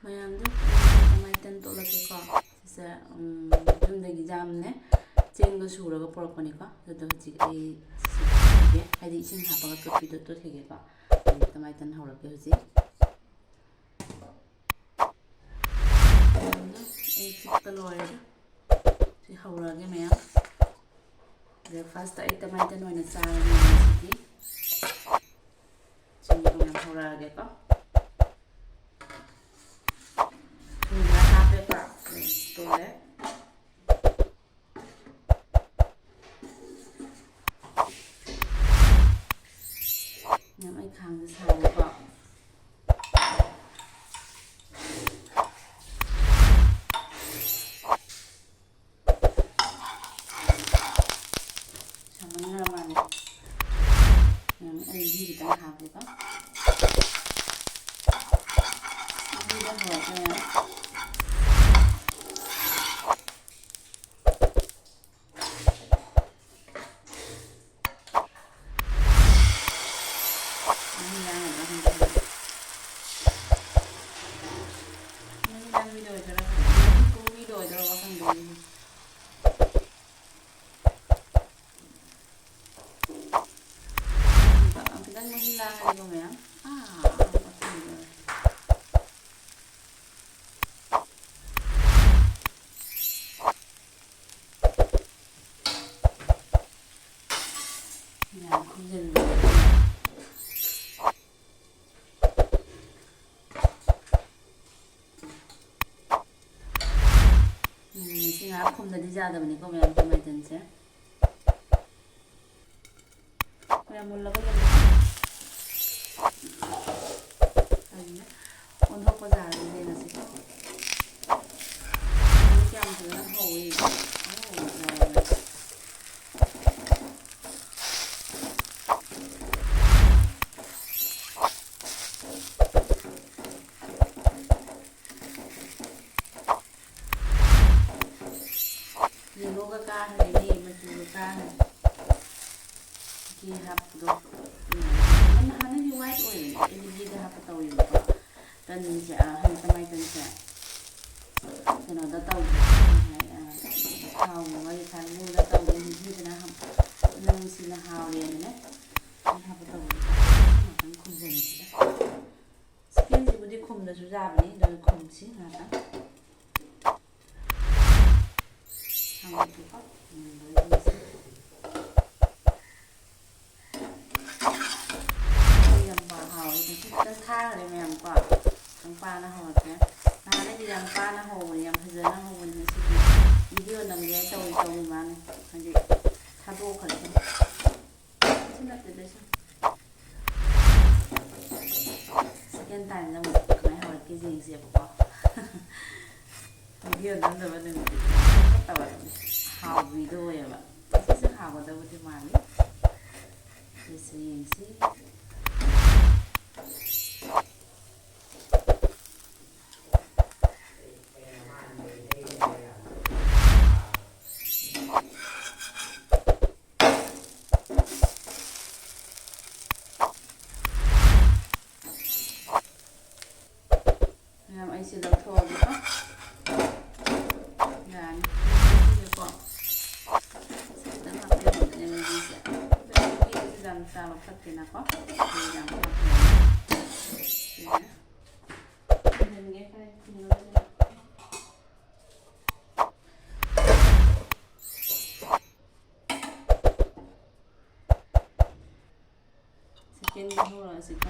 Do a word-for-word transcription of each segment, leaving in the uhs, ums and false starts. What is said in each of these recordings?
ꯃꯌꯥꯝꯗꯣ, ꯑꯩ ꯇꯃꯥꯏ ꯇꯟ ꯇꯣꯠꯂꯛꯀꯦꯀꯣ꯫ ꯁꯤꯁꯦ, ꯎꯝ, ꯌꯨꯝꯗꯒꯤ ꯌꯥꯝꯅꯦ, ꯆꯦꯡꯒ ꯁꯨꯔꯒ ꯄꯨꯔꯛꯄꯅꯤꯀꯣ꯫ ꯑꯗꯨꯗꯣ ꯍꯧꯖꯤꯛ ꯑꯩ ꯁꯤ ꯇꯣꯠꯂꯒꯦ, ꯍꯥꯏꯗꯤ ꯏꯁꯤꯡ ꯍꯥꯞꯄꯒ ꯇꯣꯠꯄꯤꯗꯣ ꯇꯣꯠꯈꯤꯒꯦꯀꯣ꯫ ꯑꯩ ꯇꯃꯥꯏ ꯇꯟ ꯍꯧꯔꯛꯀꯦ ꯍꯧꯖꯤꯛ꯫ ꯑꯩ ꯆꯤꯛꯄ ꯂꯣꯏꯔꯦ꯫ ꯁꯤ ꯍꯧꯔꯛꯑꯒꯦ ꯃꯌꯥꯝ꯫ Breakfast ꯑꯩ ꯇꯃꯥꯏ ꯇꯟ ꯑꯣꯏꯅ ꯆꯥꯔꯅꯤ ꯉꯁꯤꯗꯤ꯫ ꯁꯨꯝ ꯃꯌꯥꯝ ꯍꯧꯔꯛꯑꯒꯦꯀꯣ꯫ ꯊꯨꯝ ꯈꯔ ꯍꯥꯞꯄꯦꯀꯣ꯫ ꯇꯣꯛꯑꯦ꯫ ꯃꯌꯥꯝ ꯑꯩ ꯈꯥꯡꯁꯦ ꯁꯥꯔꯦꯀꯣ꯫ ꯁꯥꯃꯟꯈ꯭ꯔ ꯃꯥꯜꯂꯦ꯫ ꯌꯥꯝ ꯑꯩ ꯃꯍꯤ ꯈꯤꯇꯪ ꯍꯥꯞꯀꯦꯀꯣ꯫ ꯃꯍꯤꯗ ꯍꯧꯔꯛꯄ ꯌꯥꯏ꯫ ꯃꯍꯤ ꯂꯥꯡꯒꯗ꯭ꯔꯥ ꯈꯪꯗꯦ꯫ ꯃꯍꯤ ꯂꯥꯡꯕꯤꯗ ꯑꯣꯏꯗꯣꯏꯔꯥ ꯈꯪꯗꯦ꯫ ꯃꯍꯤ ꯀꯨꯝꯕꯤꯗ ꯑꯣꯏꯗꯣꯏꯔꯥ ꯈꯪꯗꯦ꯫ ꯈꯤꯇꯪ ꯃꯍꯤ ꯂꯥꯡꯉꯅꯤꯀꯣ ꯃꯌꯥꯝ꯫ ꯑꯥ, ꯃꯌꯥꯝ ꯈꯨꯝꯖꯤꯟꯕ꯫ ꯎꯝ, ꯁꯤ ꯉꯥꯏꯍꯥꯛ ꯈꯨꯝꯗꯗꯤ ꯌꯥꯗꯕꯅꯤꯀꯣ ꯃꯌꯥꯝ, ꯇꯃꯥꯏ ꯇꯟꯁꯦ꯫ ꯃꯌꯥꯝ ꯃꯨꯜꯂꯕ ꯌꯦꯡꯉꯣ꯫ ꯑꯗꯨꯅ ꯑꯣꯟꯊꯣꯛꯄ ꯌꯥꯔꯅꯤ ꯌꯦꯡꯉꯁꯤ꯫ ꯑꯗꯨ ꯀꯌꯥꯝ ꯐꯖꯅ ꯍꯧꯋꯤ꯫ ꯑꯣ, ꯌꯥꯔꯦ꯫ Yellowꯒ ꯀꯥꯈ꯭ꯔꯦꯅꯦ, ꯃꯆꯨꯒ ꯀꯥꯈ꯭ꯔꯦ꯫ ꯘꯤ ꯍꯥꯞꯄꯗꯣ꯫ ꯎꯝ, ꯍꯥꯟꯅꯗꯤ white ꯑꯣꯏꯕꯅꯦ, ꯑꯩꯗꯤ ꯘꯤꯗ ꯍꯥꯞꯄ ꯇꯧꯋꯦꯕꯀꯣ꯫ ꯇꯟꯁꯦ, ꯑ, ꯍꯥꯏꯗꯤ ꯇꯃꯥꯏ ꯇꯟꯁꯦ ꯀꯩꯅꯣꯗ ꯇꯧꯗ꯭ꯔꯦ꯫ ꯑ, ꯊꯥꯎ ꯉꯧꯔꯒ ꯔꯤꯐꯥꯏꯟ ꯉꯧꯔꯒ ꯇꯧꯗ꯭ꯔꯦ꯫ ꯃꯍꯤꯗꯨꯅ ꯍꯝ-, ꯅꯝꯁꯤꯅ ꯍꯥꯎꯔꯦꯅꯅꯦ꯫ ꯁꯤ ꯍꯥꯞꯄ ꯇꯧꯕꯅꯦ꯫ ꯉꯥꯛꯇꯪ ꯈꯨꯝꯖꯤꯟꯁꯤꯗ꯫ ꯁꯤꯀꯤꯟꯁꯤꯕꯨꯗꯤ ꯈꯨꯝꯗꯁꯨ ꯌꯥꯕꯅꯤ, ꯑꯗꯨ ꯈꯨꯝꯁꯤ ꯉꯥꯛꯇꯪ꯫ ꯍꯥꯡꯗꯣꯛꯀꯦꯀꯣ꯫ ꯎꯝ, ꯂꯣꯏꯁꯤꯟꯁꯤ꯫ ꯌꯥꯝ ꯍꯥꯎꯋꯦ꯫ ꯉꯁꯤ ꯈꯤꯇꯪ ꯊꯥꯈ꯭ꯔꯦ ꯃꯌꯥꯝ ꯀꯣ꯫ ꯈꯤꯇꯪ ꯄꯥꯅ ꯍꯧꯔꯛꯀꯦ꯫ ꯅꯍꯥꯟꯒꯩꯗꯤ ꯌꯥꯝ ꯄꯥꯅ ꯍꯧꯕꯅꯦ, ꯌꯥꯝ ꯐꯖꯅ ꯍꯧꯕꯅꯦ꯫ ꯉꯁꯤꯗꯤ ꯚꯤꯗꯤꯑꯣ ꯅꯝꯒꯦ ꯍꯥꯏꯅ ꯇꯧꯔꯤ, ꯇꯧꯔꯤ ꯃꯥꯅꯦ꯫ ꯍꯥꯏꯗꯤ ꯊꯥꯗꯣꯛꯈ꯭ꯔꯦ꯫ ꯁꯤ ꯅꯠꯇꯦꯗ, ꯁꯤ꯫ ꯁꯦꯀꯦꯟ ꯇꯥꯏꯝꯗ ꯑꯃꯨꯛ ꯀꯃꯥꯏꯅ ꯍꯧꯔꯛꯀꯦ ꯌꯦꯡꯁꯦꯕꯀꯣ꯫ ꯚꯤꯗꯤꯑꯣ ꯅꯝꯗꯕ ꯅꯨꯃꯤꯠꯇꯤ ꯇꯧꯔꯛꯄꯅꯦ꯫ ꯍꯥꯎꯕꯤꯗꯣ ꯑꯣꯏꯌꯦꯕ꯫ ꯁꯤꯁꯨ ꯍꯥꯎꯒꯗꯕꯗꯤ ꯃꯥꯜꯂꯤ꯫ ꯁꯤꯁꯨ ꯌꯦꯡꯁꯤ꯫ ꯃꯌꯥꯝ, ꯑꯩꯁꯦ ꯂꯧꯊꯣꯛꯑꯒꯦꯀꯣ꯫ ꯌꯥꯔꯅꯤ꯫ ꯁꯤꯁꯦꯀꯣ꯫ ꯈꯤꯇꯪ ꯍꯥꯞꯄꯤꯔꯝꯕꯅꯦ ꯃꯍꯤꯁꯦ꯫ ꯑꯗꯣ ꯃꯍꯤꯁꯦ ꯌꯥꯝ ꯆꯥꯕ ꯐꯠꯇꯦꯅꯀꯣ꯫ ꯑꯗꯨ ꯌꯥꯝ ꯍꯥꯞꯄꯤꯔꯝꯃꯦ꯫ ꯁꯤꯁꯦ꯫ ꯊꯝꯖꯤꯟꯒꯦ ꯈꯔ ꯊꯝꯖꯤꯜꯂꯒ꯫ ꯁꯦꯀꯦꯟꯗ ꯍꯧꯔꯛꯑꯁꯤꯀꯣ꯫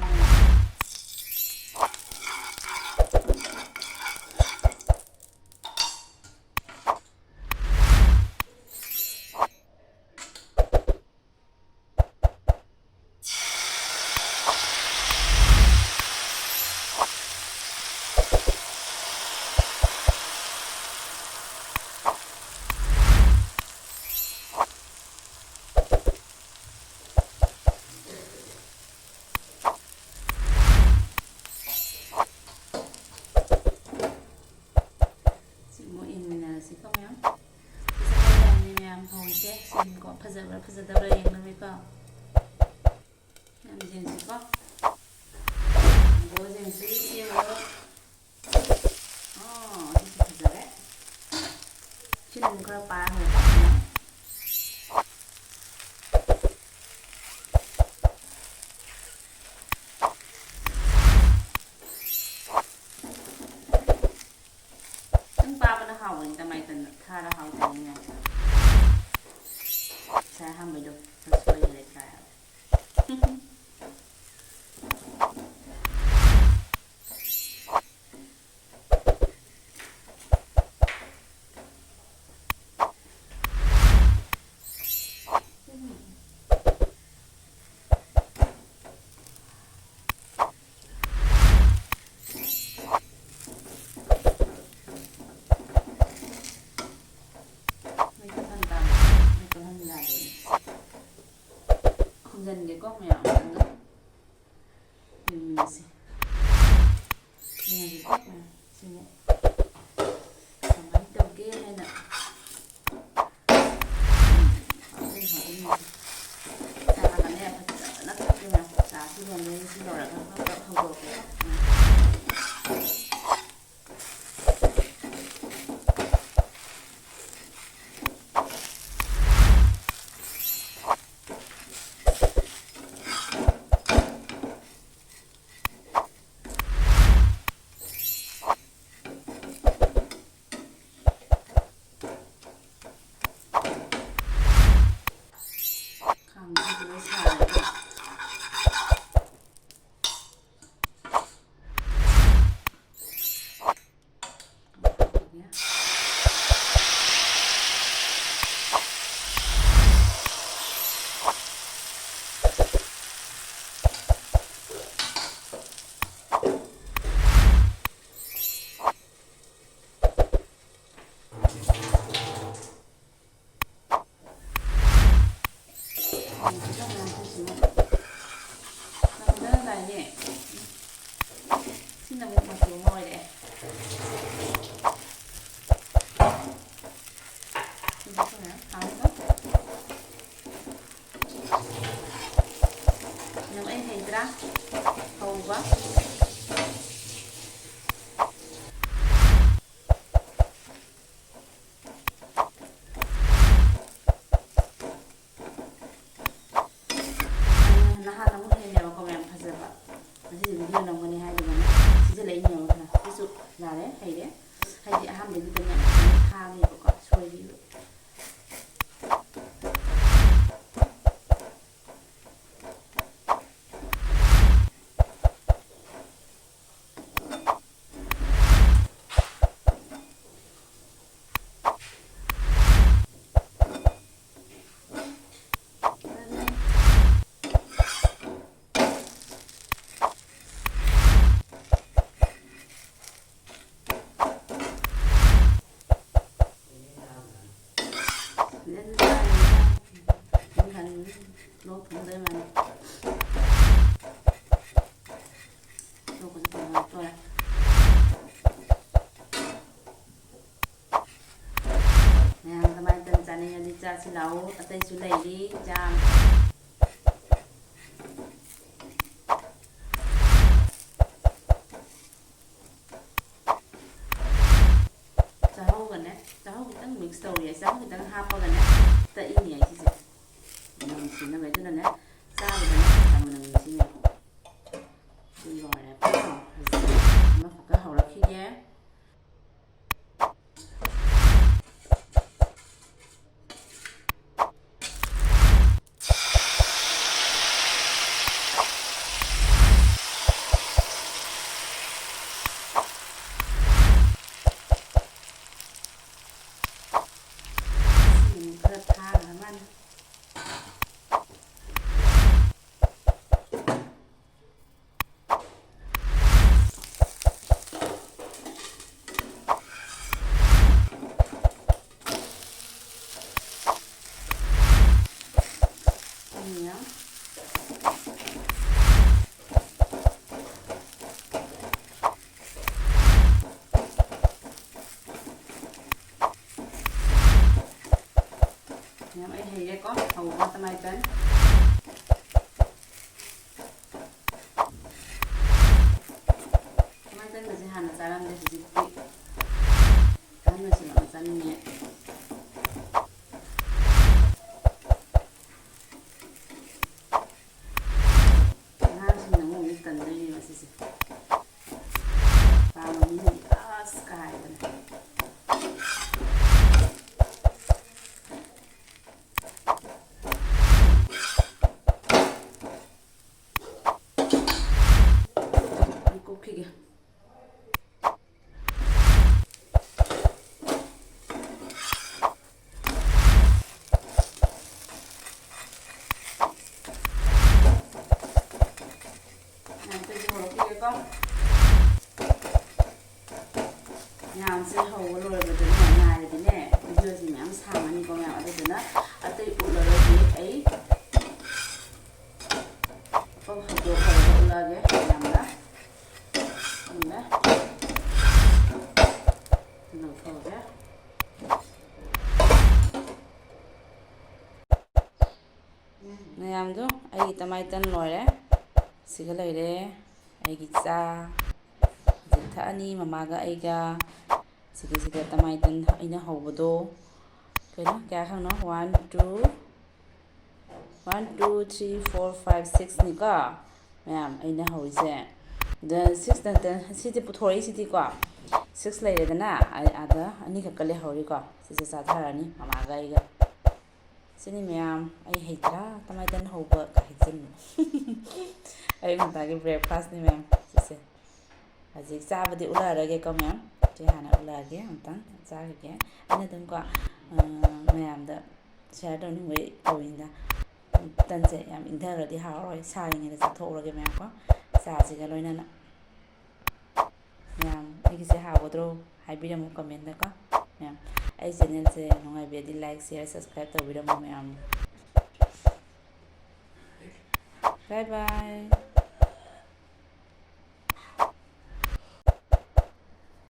ꯁꯤ ꯑꯃꯨꯛ ꯌꯦꯡꯃꯤꯟꯅꯔꯁꯤꯀꯣ ꯃꯌꯥꯝ꯫ ꯁꯤ ꯁꯦꯀꯦꯟ ꯇꯥꯏꯝꯅꯤ ꯃꯌꯥꯝ ꯍꯧꯔꯤꯁꯦ꯫ ꯁꯤꯅꯤꯀꯣ, ꯐꯖꯕ꯭ꯔꯥ ꯐꯖꯗꯕ꯭ꯔꯥ ꯌꯦꯡꯅꯕꯒꯤꯀꯣ꯫ ꯌꯥꯝ ꯌꯦꯡꯁꯤꯀꯣ꯫ ꯕꯣꯜ ꯌꯦꯡꯁꯤ, ꯁꯤ ꯑꯃꯨꯛ ꯄꯥꯔ ꯍꯧꯔꯛꯄꯁꯤꯅ꯫ ꯈꯤꯇꯪ ꯄꯥꯕꯅ ꯍꯥꯎꯕꯅꯤꯗ, ꯃꯥꯏꯀꯟꯗ ꯊꯥꯔ ꯍꯥꯎꯇꯕꯅꯤꯅ꯫ ꯉꯁꯥꯏ ꯑꯍꯥꯟꯕꯩꯗꯣ ꯈꯔ ꯁꯣꯏꯈꯔꯦ, ꯇ꯭ꯔꯥꯏ꯫ ꯃꯩ ꯀꯣꯜꯍꯟ ꯇꯥꯕ, ꯃꯩ ꯀꯣꯜꯍꯟ ꯌꯥꯗꯦꯅꯦ꯫ ꯈꯨꯝꯖꯤꯟꯒꯦꯀꯣ ꯃꯌꯥꯝ ꯑꯃꯨꯛꯇꯪꯒ꯫ ꯌꯦꯡꯃꯤꯟꯅꯁꯤ꯫ ꯌꯦꯡꯉꯁꯤꯀꯣ ꯃꯌꯥꯝ꯫ ꯁꯤꯅꯦ꯫ ꯀꯃꯥꯏꯅ ꯇꯧꯒꯦ ꯍꯥꯏꯅ꯫ ꯍꯥꯎꯗꯣꯏꯅꯤ, ꯍꯥꯎꯗꯣꯏꯅꯤ꯫ ꯆꯥꯒꯅꯦ ꯐꯖꯅ ꯊꯛꯇꯣꯏꯅꯦ꯫ ꯆꯥꯁꯤ ꯂꯣꯟꯗꯣꯏꯅꯤ꯫ ꯁꯤ ꯂꯣꯏꯔꯒ ꯈꯔ ꯈꯔ ꯍꯧꯗꯣꯛꯀꯦ꯫ ꯈꯥꯡꯁꯤꯗ ꯁꯥꯔꯒ ꯅꯪꯗꯅ ꯂꯥꯛꯏꯅꯦ꯫ ꯁꯤꯅ ꯑꯃꯨꯛ ꯃꯆꯨ ꯑꯃ ꯑꯣꯏꯔꯛꯑꯦ꯫ ꯁꯤꯁꯨ ꯃꯌꯥꯝ ꯊꯥꯡꯒ꯫ ꯌꯥꯝ ꯑꯩ ꯍꯩꯗ꯭ꯔꯥ? ꯍꯧꯕ꯫ ꯌꯣꯜꯂꯝꯒꯅꯤ ꯍꯥꯏꯗꯨꯒꯅꯦ ꯁꯤꯖꯤꯜꯂꯛꯏꯅꯦꯕ ꯈꯔ꯫ ꯁꯤꯁꯨ ꯌꯥꯔꯦ, ꯍꯩꯔꯦ꯫ ꯍꯥꯏꯗꯤ ꯑꯍꯥꯟꯕꯒꯤꯗꯅꯦ ꯈꯤꯇꯪ ꯊꯥꯈꯤꯕꯀꯣ, ꯁꯣꯏꯈꯤꯕ꯫ ꯂꯣꯛ ꯊꯨꯡꯗꯣꯏ ꯃꯥꯜꯂꯦ꯫ ꯂꯣꯛꯀꯁꯦ ꯐꯖꯅ ꯇꯣꯛꯑꯦ꯫ ꯃꯌꯥꯝ ꯀꯃꯥꯏꯅ ꯇꯧꯅ ꯆꯥꯅꯤꯡꯉꯗꯤ ꯆꯥꯁꯤ ꯂꯥꯛꯑꯣ, ꯑꯇꯩꯁꯨ ꯂꯩꯔꯤ ꯆꯥ꯫ ꯆꯥꯍꯧꯒꯅꯦ, ꯆꯥꯍꯧ ꯈꯤꯇꯪ ꯃꯤꯛꯁ ꯇꯧꯔꯤ, ꯆꯥꯍꯧ ꯈꯤꯇꯪ ꯍꯥꯞꯄꯒꯅꯦ ꯇꯛꯏꯅꯦ ꯑꯩ ꯁꯤꯁꯦ꯫ ꯃꯅꯝ ꯅꯨꯡꯁꯤꯅꯕ, ꯑꯗꯨꯅꯅꯦ ꯆꯥꯕꯗꯅꯦ ꯌꯥꯝ ꯃꯅꯝ ꯅꯨꯡꯁꯤꯅꯦꯕ꯫ ꯑꯗꯨ ꯂꯣꯏꯔꯦ꯫ ꯍꯧꯖꯤꯛ ꯑꯃꯈꯛꯀ ꯍꯧꯔꯛꯈꯤꯒꯦ꯫ ꯁꯤꯒꯤ ꯈꯔ ꯊꯥꯈ꯭ꯔ ꯃꯥꯜꯂꯦ꯫ ꯃꯌꯥꯝ ꯑꯩ ꯍꯩꯔꯦꯀꯣ, ꯍꯧꯕ ꯇꯃꯥꯏꯇꯟ꯫ ꯇꯃꯥꯏꯇꯟꯒꯁꯦ ꯍꯥꯟꯅ ꯆꯥꯔꯝꯗꯦ, ꯍꯧꯖꯤꯛꯇꯤ ꯑꯍꯟ ꯑꯣꯏꯁꯤꯜꯂꯛꯑ ꯆꯥꯅꯤꯡꯉꯦ꯫ ꯑꯉꯥꯡꯁꯤꯡꯅ ꯑꯃꯨꯛ ꯑꯃꯨꯛ ꯇꯟꯗꯣꯏꯅꯦꯕ ꯁꯤꯁꯦ꯫ ꯃꯌꯥꯝꯁꯦ ꯍꯧꯕ ꯂꯣꯏꯕꯗꯨꯅꯦ ꯉꯥꯏꯔꯗꯤꯅꯦ, ꯚꯤꯗꯤꯑꯣꯁꯦ ꯃꯌꯥꯝ ꯁꯥꯡꯉꯅꯤꯀꯣ ꯃꯌꯥꯝ꯫ ꯑꯗꯨꯗꯨꯅ ꯑꯇꯩ ꯎꯠꯂꯔꯣꯏꯒꯦ ꯑꯩ꯫ ꯀꯣ ꯍꯧꯗꯣꯛꯈ꯭ꯔꯒ ꯎꯠꯂꯛꯑꯒꯦ ꯃꯌꯥꯝꯗ꯫ ꯎꯠꯂꯦ꯫ ꯂꯧꯊꯣꯛꯑꯒꯦ꯫ ꯃꯌꯥꯝꯗꯣ, ꯑꯩꯒꯤ ꯇꯃꯥꯏꯇꯟ ꯂꯣꯏꯔꯦ꯫ ꯁꯤꯒ ꯂꯩꯔꯦ ꯑꯩꯒꯤ ꯆꯥ꯫ ꯍꯧꯖꯤꯛ ꯊꯛꯑꯅꯤ ꯃꯃꯥꯒ ꯑꯩꯒ꯫ ꯁꯤꯒꯤꯁꯤꯗ ꯇꯃꯥꯏꯇꯟ ꯑꯩꯅ ꯍꯧꯕꯗꯣ꯫ ꯀꯩꯅꯣ, ꯀꯌꯥ ꯈꯪꯅꯣ? One, two, one, two, three, four, five, sixꯅꯤꯀꯣ ꯃꯌꯥꯝ ꯑꯩꯅ ꯍꯧꯔꯤꯁꯦ꯫ ꯑꯗ six ꯅꯠꯇ-, ꯁꯤꯗꯤ ꯄꯨꯊꯣꯔꯛꯏꯁꯤꯗꯤꯀꯣ, six ꯂꯩꯔꯦꯗꯅ, ꯑ-, ꯑꯗ ꯑꯅꯤꯈꯛꯀ ꯂꯩꯍꯧꯔꯤꯀꯣ꯫ ꯁꯤꯁꯦ ꯆꯥꯊꯔꯅꯤ ꯃꯃꯥꯒ ꯑꯩꯒ꯫ ꯁꯤꯅꯤ ꯃꯌꯥꯝ, ꯑꯩ ꯍꯩꯇ꯭ꯔꯥ ꯇꯃꯥꯏꯇꯟ ꯍꯧꯕ ꯀꯥꯏ ꯍꯥꯏꯖꯤꯟꯕ꯫ ꯑꯌꯨꯛ ꯉꯟꯇꯥꯒꯤ breakfastꯅꯤ ꯃꯌꯥꯝ ꯁꯤꯁꯦ꯫ ꯍꯧꯖꯤꯛ ꯆꯥꯕꯗꯤ ꯎꯠꯂꯛꯑꯔꯣꯏꯒꯦꯀꯣ ꯃꯌꯥꯝ꯫ ꯁꯤ ꯍꯥꯟꯅ ꯎꯠꯂꯛꯑꯒꯦ ꯑꯃꯨꯛꯇꯪ ꯆꯥꯈꯤꯒꯦ꯫ ꯑꯩꯅ ꯑꯗꯨꯝꯀꯣ, ꯑ, ꯃꯌꯥꯝꯗ share ꯇꯧꯅꯤꯡꯕꯩ ꯇꯧꯔꯤꯅꯤꯗ꯫ ꯇꯟꯁꯦ ꯌꯥꯝ ꯏꯪꯊꯈ꯭ꯔꯗꯤ ꯍꯥꯎꯔꯔꯣꯏ꯫ ꯁꯥꯔꯤꯉꯩꯗ ꯆꯥꯊꯣꯛꯍꯧꯔꯒꯦ ꯃꯌꯥꯝꯀꯣ꯫ ꯆꯥꯁꯤꯒ ꯂꯣꯏꯅꯅ꯫ ꯃꯌꯥꯝ ꯑꯩꯒꯤꯁꯦ ꯍꯥꯎꯒꯗ꯭ꯔꯣ ꯍꯥꯏꯕꯤꯔꯝꯃꯨ commentꯗꯀꯣ꯫ ꯃꯌꯥꯝ ꯑꯩ channelꯁꯦ ꯅꯨꯡꯉꯥꯏꯕꯤꯔꯗꯤ like, share, subscribe ꯇꯧꯕꯤꯔꯝꯃꯨ ꯃꯌꯥꯝ꯫ Bye bye꯫